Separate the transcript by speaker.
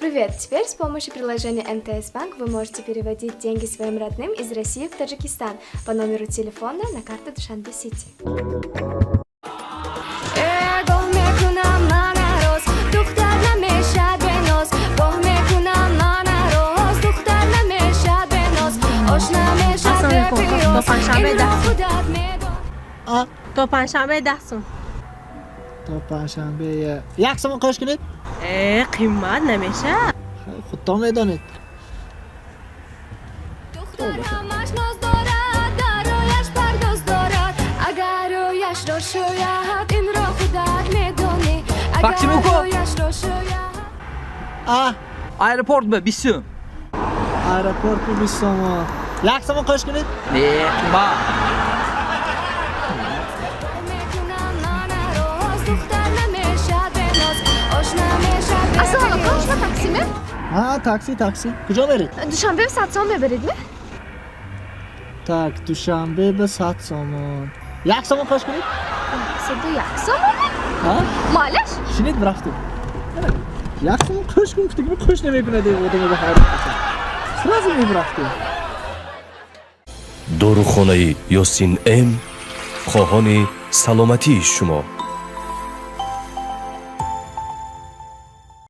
Speaker 1: Привет! Теперь с помощью приложения МТС Банк вы можете переводить деньги своим родным из России в Таджикистан по номеру телефона на карту Душанбе Сити. Гоҳ мекунам ман ароз, духтар намешад беноз. Гоҳ мекунам ман ароз, духтар намешад беноз. Ош намешад
Speaker 2: Ассалому алайкум.
Speaker 1: бепиёз.
Speaker 2: То панҷшанбе
Speaker 1: Инро
Speaker 2: 10.
Speaker 1: худат медон.
Speaker 3: А?
Speaker 2: То панҷшанбе 10 сум.
Speaker 3: То панҷшанбе 1 сомон қош кунед.
Speaker 2: Э, қимат намешад?
Speaker 3: Худтон медонед.
Speaker 1: Духтар ҳамаш ноз дорад, дар рӯяш пардоз дорад. Агар рӯяшро шӯяд, инро худат медонӣ. Агар
Speaker 4: Максим-уко!
Speaker 1: рӯяшро шӯяд.
Speaker 3: А?
Speaker 4: Аэропорт ба 20 сум.
Speaker 3: Аэропорт ба 20 сомон. 1 сомон қош кунед.
Speaker 4: Не, қимат.
Speaker 1: Мекунам ман ароз, духтар намешад беноз. Ош намешад
Speaker 5: Ассалому алайкум,
Speaker 1: бепиёз.
Speaker 5: Шумо таксиме?
Speaker 3: Ҳа, такси, такси. Куҷо меред?
Speaker 5: Душанбе 100 сом мебаред ме?
Speaker 3: Так, Душанбе ба 100 сомон. 1 сомон қош кунед.
Speaker 5: 101 сомон?
Speaker 3: Ҳа.
Speaker 5: Маълаш?
Speaker 3: Шинед, рафтем. 1 сомон қош кун гуфтагӣ, қош намекунад, одама ба ҳайрат кашад. Сразу мебрафтем.
Speaker 6: Дорухонаи Ёсин М хоҳони саломатии шумо.